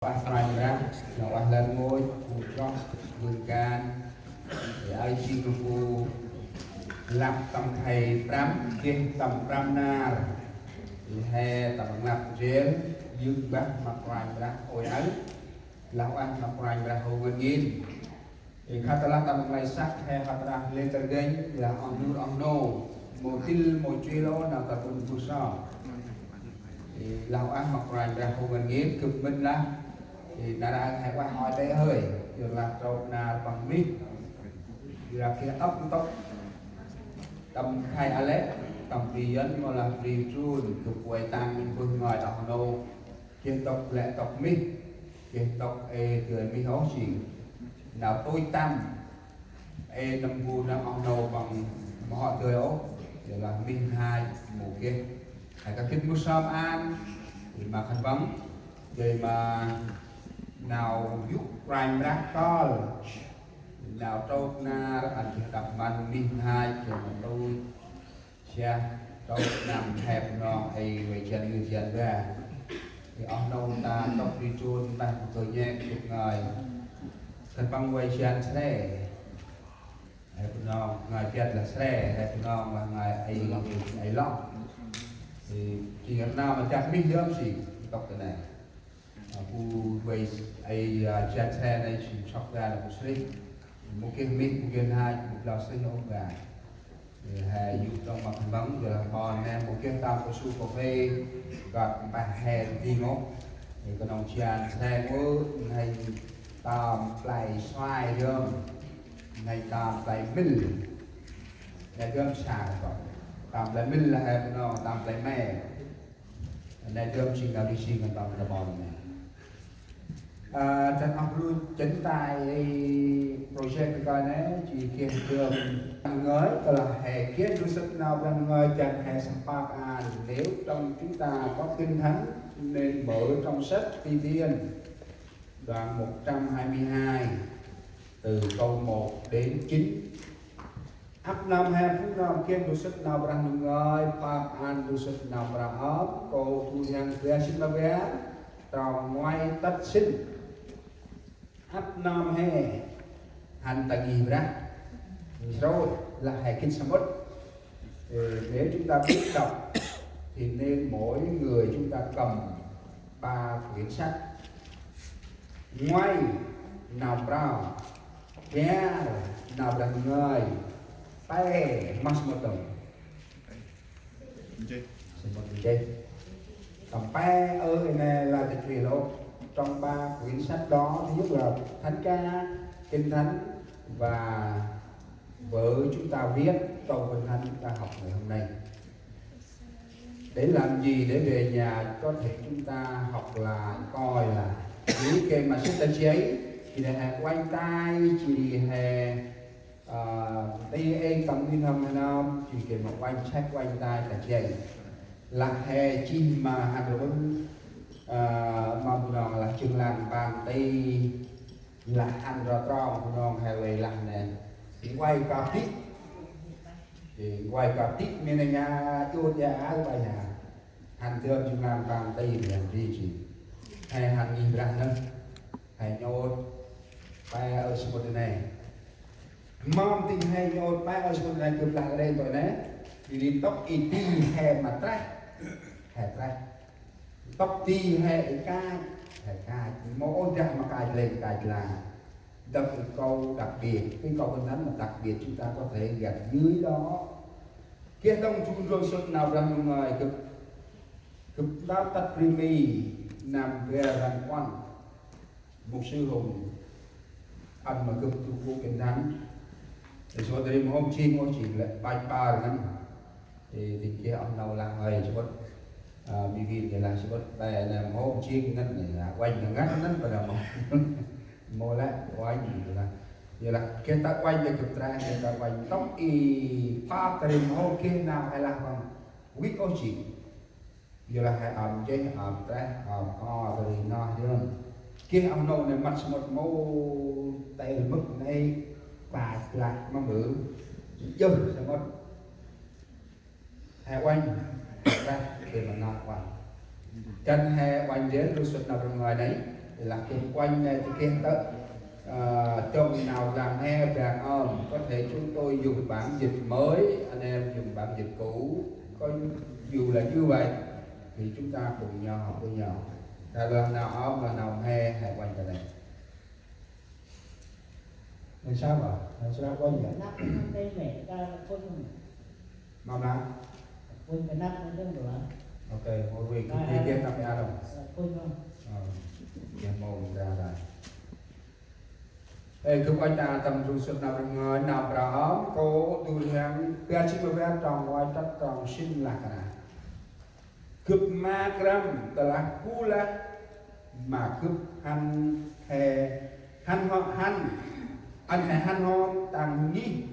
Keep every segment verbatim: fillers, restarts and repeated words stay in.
Ueh Kôranh Brah, nau ueh lơn ngôch, bu chroh, bu kan, ê, ai jêng bu lăp tâm khay prăm, geh tâm prăm nar, ê, he tâm lăp ndrel, yơk mbah ma Kôranh Brah ôi aơ, lah ueh ma Kôranh Brah hô ngăn ngên. Ê, khât lah tâm nglay săk he khât lah lĕ tơr gănh, lah oh nur oh nô, mâu tĭl mâu chuê lô nau ta bŭn bŭ so. Ê, lah ueh ma Kôranh Brah hô ngăn ngên, gâp mĭn lah. Ê, nar aơ he ueh ôi tê hơi, yor lah trôk nar păng mih. Yor lah geh âk ntŭk. Tâm khay a lĕ, tâm bri Yuăn, mâu lah bri Trun, gâp uay tăng bơh ngơi ta oh nô. Geh ntŭk lĕ ntŭk mih, geh ntŭk ê dơi mih ôh jêng. Nau tui tăm, ê nâm bu nâm oh nô păng mâu hŏ dơi ôh, yor lah mih mhach mâu geh. He kah gĭt mâu sơm an, ê ma khân păng, dơi ma nau yô̆ Kôranh Brah kơl, nau trôk nar, ăn geh đăp măn mih mhach, geh ma tui. Siah, trôk năm he Bunong, ê, vay jan ngư jan ba. Ê, oh nô ta ntŭk bri Trun, mbah bơh nhêk, bơh ngơi. Khân păng vay jan sre. He Bunong, ngơi biăt lah sre, he Bunong lah ngơi ê, ê lŏ. Ê, jêng nau ma jăk mih yơm si, ntŭk ta nê. Ơ, bu vay, ê, ơ, jan sre nê, si sŏk ga lah bu srih. Mâu geh mih, mâu geh mhach, mâu blau srih ôh ga. Ê, he yô̆ trong ma khân păng, yor lah ƀon nê, mâu geh tơm cao su cà phê, gâp mbah he dâng ôh. Ê, knŏng jan sre ngơ, nây tơm play suai dơm, nây tơm play mil. Nê dơm sa kŏ. Tơm play mil lah he Bunong, tơm play me. Nê dơm jêng nau ri jêng ngăn tâm ta ƀon nê. Ơ, dăn oh lu chinh tay project kơ nê, jêh geh dơm ngơi, tơ lah he geh du sât nau Brah ngơi, dăn he săm păk ăn, nếu trong chúng ta có Kinh Thánh, nên mở trong sách Thi Thiên, đoạn một trăm hai mươi hai, từ câu một đến chín. Ăp nơm he phung nơm geh du sât nau Brah Ndu ngơi, păk ăn du sât nau Brah ơm, kô̆ du rhiăng bar jêt ma bar, trong ngoai tât sĭn. Ăp nơm he, hăn ta ngih Brah, nsrôih, lah he gĭt samƀŭt. Ê, nếu chúng ta biết đọc, thì nên mỗi người chúng ta cầm ba quyển sách. Ngoai nau prao, bar nau Brah ngơi, pe mâu samƀŭt đŏng. Samƀŭt nchih. Tâm pe ơ nê lah ta chuê lôh. Trong ba quyển sách đó, thứ nhất là Thánh Ca, Kinh Thánh và vở chúng ta viết trong Kinh Thánh chúng ta học ngày hôm nay. Để làm gì? Để về nhà có thể chúng ta học lại, coi lại. Jêh ri geh ma sĭt ta jêh, jêh ri he uănh tay, jêh ri he, ơ, ti êng tâm nuih n'hâm he nơm, jêh ri geh ma uănh săk uănh tay ta jêh. Lah he jêh ma hăn rƀŭn, ơ, ma Bunong lah jơng lan păng ti, lah ăn rŏ trong Bunong he vay lah nê. Nguai kơp dĭk. Ê, nguai kơp dĭk, mê nê nha, chôt ya, ai ba ya. Hăn dơm jêng lan păng ti, mê nê ri jêh. He hăn ngih Brah nơh. He nhôt pe ơ samƀŭt nê. Mâm tĭng he nhôt pe ơ samƀŭt nê, gâp lah rê ntŭk nê. Jêh ri ntŭk i ti he ma treh. He treh. Ntŭk ti he i kach, he kach, mâu ôh dah ma kach lêng kach la. Ntŭk i câu đặc biệt, cái câu Kinh Thánh mà đặc biệt chúng ta có thể gạch dưới đó. Geh đŏng jŭr du sât nau Brah Ndu ngơi, gâp, gâp đăo tât bri Mi, năm bar rbăn puăn. Mục sư Hùng ăn ma gâp tu kô̆ Kinh Thánh. Ê, samƀŭt ri mâu hôm jêng, mâu jêng lĕ bach bar ngăn. Ê, tĭng geh oh nô lah hơi samƀŭt. Ơ, mi vin geh lah samƀŭt, pe nê mâu hôm jêng ngăn nê, uănh ngăn ngăn pa nê mâu. Mâu lĕ uănh lah. Yor lah geh ta uănh geh gâp treh, geh ta uănh ntŭk i păk ta ri mâu hôm geh nau he lah păng. Wĭt ôh jêng. Yor lah he ơm nchih, ơm treh, ơm ko, ta ri noh dơm. Geh oh nô nê mât samƀŭt mâu, tel mâp nê, pa lah ma mbơh. Jơh samƀŭt. He uănh, treh, geh ma nơh uănh. Dăn he uănh dêh, du sât nau Brah ngơi nê. Lah gâp uănh nây tơ geh tơ̆, à, trong nau lăng he Brah ơm. Có thể chúng tôi dùng bản dịch mới, anh em dùng bản dịch cũ. Có dù là như vậy thì chúng ta cùng nhau học với nhau. Là, là nau ơm, là nau he, he uănh ta nây. Nau sa bă, nau sa uănh ya. Năp nau tê mẹ ta là phun không? Mâm lah? Phun cái nắp nó đừng đùa. Ok, một vị cứ kia kia nắp ya dong. Phun không? Ờ, ya mau ra đây. Ê, gâp uănh ta tâm trung sut nau rngơi, nau Brah ơm, kô̆ du rhiăng, bar jê̆t ma bar trong uănh tât trong sĭn lah kơna. Gâp ma krăm tơlah bu lah ma gâp hăn he, hăn hŏ hăn, ăn he hăn hom tăng ngih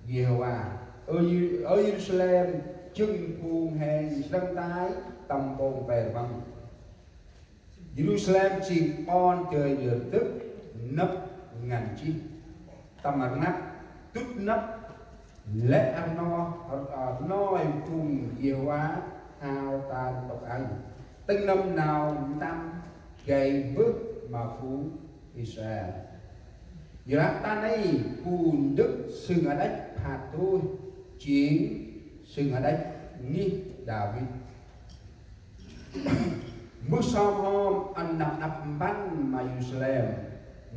Yêhôva. Ơ Yê-, ơ Yêrusalem, jâng phung he nsrăng tay tâm pông pe rmăng. Yêrusalem jêng ƀon dơi ndơ dâk nâp ngăn jêh. Tâm rnglăp dŭt nâp lĕ rnoi, rnoi phung Yêhôva hao tan ntŭk aơ. Tĭng nâm nau ntăm gay mbơh ma phung Israel. Yorlah ta nây bu ndâk sưng ađăch phat dôih jêng sưng ađăch ngih Đavid. Mbơh sơm hom ăn nau đăp mpăn ma Yêrusalem,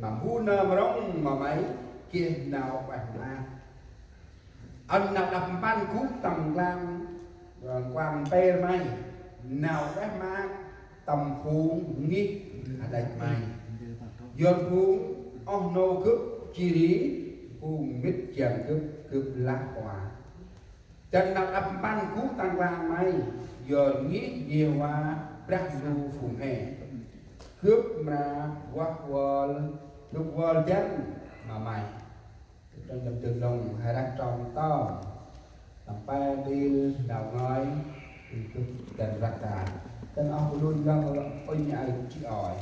ma bu nơm rŏng ma may geh nau ueh maak. Ăn nau đăp mpăn gŭ tâm nklang, ơ, nklang mper may, nau ueh maak tâm phung ngih ađăch may. Yor phung oh nô gâp jêh ri phung mĭt jiăng gâp, gâp lah ua. Dăn nau đăp mpăn gŭ tâm nklang may, yor ngih Yêhôva Brah Ndu phung he. Gâp mra vah vơl, gâp vơl dăn ma may. Trong tâm dâng lŏng, he răk trong tơm. Tâm pe ntil nau ngơi, gâp dăn răk ta. Dăn oh bu lun lăng lŏng ŭnh ai chi ôi.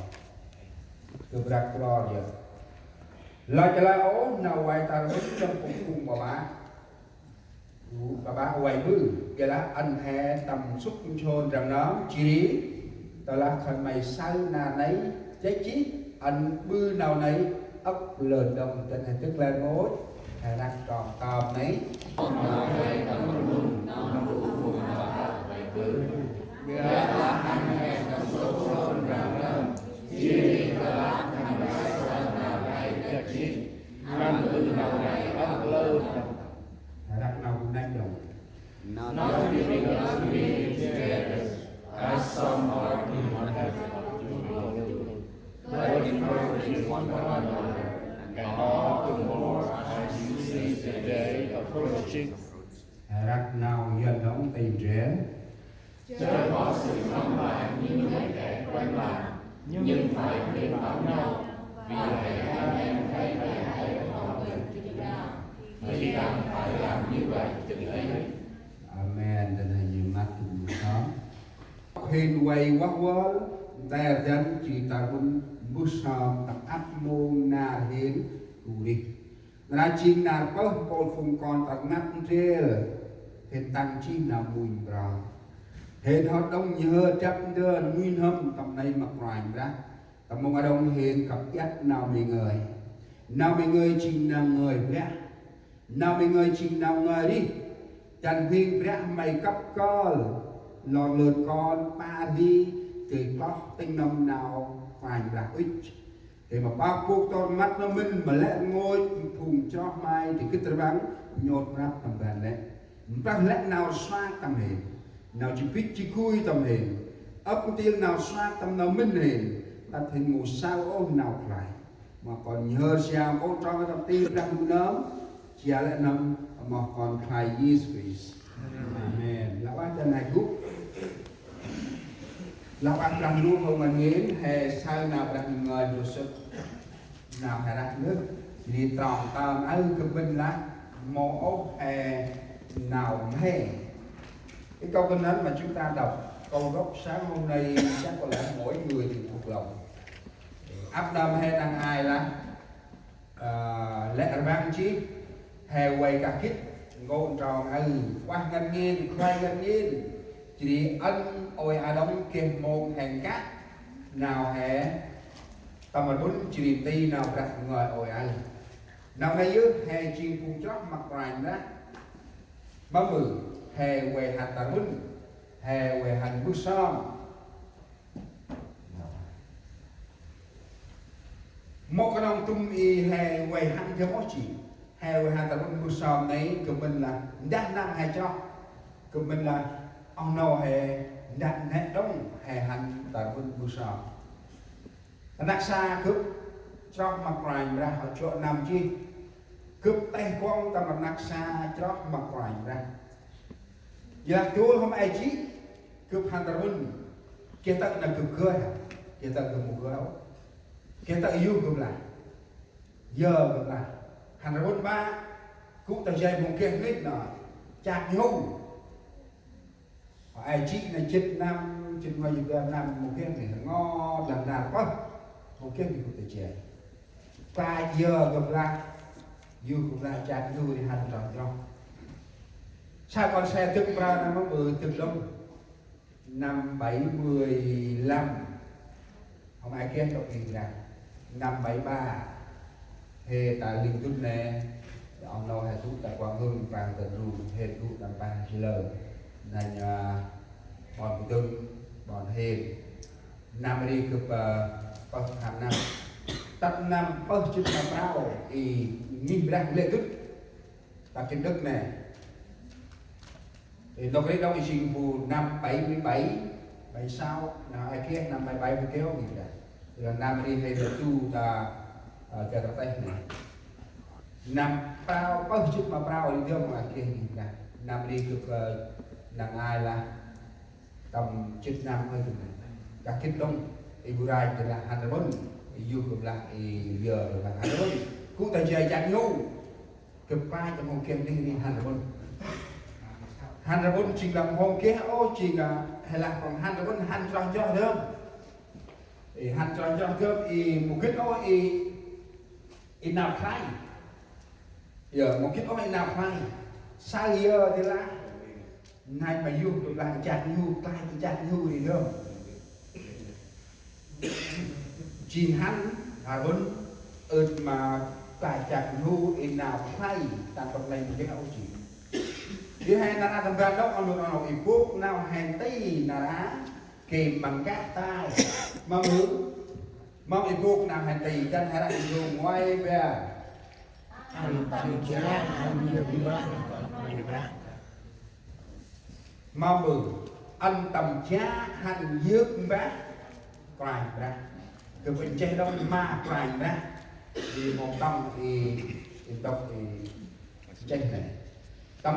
Gâp răk klor yơh. Lah, lah ôh nau vay ta rmĭn tâm phung phung ƀaƀă. Ƀaƀă vay ƀư, ƀiălah ăn he tâm sŭk nsôn răng nơm, jêh ri tơlah khân may saơ nar nây, jêh jêh ăn ƀư nau nây âk lơn đŏng. Dăn he dâk lĕ rngôch, he răk trong tơm nây. He răk nau nây đŏng. Not giving us meat to perish, as some are in the habit of doing, but encouraging one another, and all the more as you see the day approaching. He răk nau Yuăn đŏng tĭng drel. Chớ có sự vắng bóng như những kẻ quen làm, nhưng phải khuyên bảo nhau, vì hãy anh em thấy kẻ ấy còn gần chừng nào, thì càng phải làm như vậy chừng ấy. Amen. Dăn he nhơm măt tu mŭt sơm. Hên vay vah vơl, nter dăn jêh ri ta ƀŭn mbơh sơm tâm ăp mông nar hên gŭ rêh. Nar jêng nar pơh mpôl phung kon ta rnglăp ndrel, hên tăng jêh nau mmuñ mbroi. Hên hŏ đŏng nhhơ drăp ndơ nuih n'hâm tâm nây ma Kôranh Brah. Tâm mông a đŏng hên kăp iăt nau mĭn ngơi. Nau mĭn ngơi jêng nau ngơi Brah. Nau mĭn ngơi jêng nau ngơi rêh. Dăn huêng Brah may kăp kơl lor lơn kon pă ri, gay kloh tĭng nâm nau Kôranh Brah ŭch. Gay ma pơk pôk tor măt nơm mĭn ma lĕ rngôch phung chroh may, di gĭt rbăng nhôt mrăp tâm ban lĕ. Mpơh lĕ nau suak tâm hên, nau ji bĭch ji gui tâm hên, ăp ntil nau suak tâm nau mĭn hên, tât hên mâu saơ ôh nau khlay. Ma kon nhhơ siam ôh trong tâm ti Brah Ndu nơm, jêh lĕ nơm ma kon khlay Yêsu Krist. Amen. Lah ueh dăn he gŭ. Lah ueh Brah Ndu hŏ ngăn ngên, he saơ nau Brah Ndu ngơi ndrôl sŭt. Nau he răk nơh, jêh ri trong tơm aơ gâp mĭn lah mâu ôh he nau mhe. Cái câu Kinh Thánh mà chúng ta đọc, câu đọc sáng hôm nay chắc có lẽ mỗi người thì thuộc lòng. Ăp nơm he năng ai lah, ờ, lĕ rbăng jêh, he vay kah gĭt, nkô̆ trong aơ, ueh ngăn ngên, khlay ngăn ngên, jêh ri ăn ôi a đŏng geh mông he nkah, nau he Tâm rƀŭn jêh ri nti nau Brah Ngơi ôi aơ. Nau nây yơh he jêng phung chroh ma Kôranh Brah. Mâm ƀư he vay hăn ta rƀŭn, he vay hăn mbơh sơm. Mâu knŏng tŭm i he vay hăn dơm ôh jêng, he vay hăn ta rƀŭn mbơh sơm nây gâp mĭn lah ndah năm he chroh, gâp mĭn lah oh nô he ndah nĕ đŏng he hăn ta rƀŭn mbơh sơm. Rnăk sa gâp chroh ma Kôranh Brah hŏ jŏ năm jêh. Gâp têh kuŏng tâm rnăk sa chroh ma Kôranh Brah. Jêh lah dôl hôm Ê Jĭ gâp hăn ta rƀŭn. Geh tơ̆ nơh gâp gơh, geh tơ̆ gâp mâu gơh ôh. Geh tơ̆ yơh gâp lah, yơh gâp lah hăn ta rƀŭn ƀă, gŭ ta jay mâu geh nĭt nơh, chak nhhu. Ê Jĭ nơh jê̆t năm, jê̆t ngơi jê̆t bar năm mâu geh nĭt, ngot lah nar pơh mâu geh nĭt gŭ ta jay. Klach yơh gâp lah, yơh gâp lah chak nhhu ri hăn nchroh nchroh. Saơ kon se dâk prao năm mâm ƀư dâk đŏng. Năm bảy mươi lăm, hôm Ê Kieh đŏk ri Brah. Năm bảy ba, he ta ling dŭt nê, oh nô he dŭt ta Kuăng Hưng, Păng Tơ̆n Rum, he dŭt năm pah jê̆ lơ. Nây, a, ƀon Pơdơ̆ng, ƀon Hên. Năm ri gâp, a, pơh hăn năm. Tât năm pơh jê̆t ma prao, i ngih Brah lĕ dŭt. Ta Kiến Đức nê. Ê, nôk ri đŏng i jêng bu năm bảy mươi bảy, bảy sáu, nau Ê Kieh năm bảy bảy bu keo ngih Brah. Ri lah năm ri he rơ̆ tu ta, a, ta rơteh nê. Năm prao, pơh jê̆t ma prao ri dơm Ê Kieh ngih Brah. Năm ri gâp, a, năm ai lah tâm jê̆t năm hơi gâp nê. Gâp gĭt đŏng, i bu rai jêh lah hăn ta rƀŭn, i yơh gâp lah, i yơh gâp lah hăn ta rƀŭn. Gŭ ta jay chak nhhu. Gâp klach ta mâu geh nĭt ri hăn ta rƀŭn. Hăn ta rƀŭn jêng lah mâu geh ôh jêng, a, he lah păng hăn ta rƀŭn hăn nchroh nchroh dơm. Ê, hăn nchroh nchroh dơm i mâu gĭt ôh i, i nau khlay. Yơh, mâu gĭt ôh i nau khlay. Saơ yơh jêh lah. Nây ma yơh gâp lah chak nhhu, klach chak nhhu ri dơm. Jêng hăn, hăn rƀŭn, ơ̆t ma klach chak nhhu i nau khlay, tâm păng nây mâu geh ôh jêng. Ri he nar aơ tâm ban đŏng, oh nô, oh nô, i bôk nau he nti nar aơ, gay ma nkah tay. Mâm ƀư, mâm i bôk nau he nti, dăn he rah i dô nguay bar. Ăn tâm jă hăn yơk mbah Kôranh Brah. Mâm ƀư, ăn tâm jă hăn yơk mbah Kôranh Brah. Gâp nchih đŏng ma Kôranh Brah. Ri mâu tâm i, i ntŭk i nchih nê.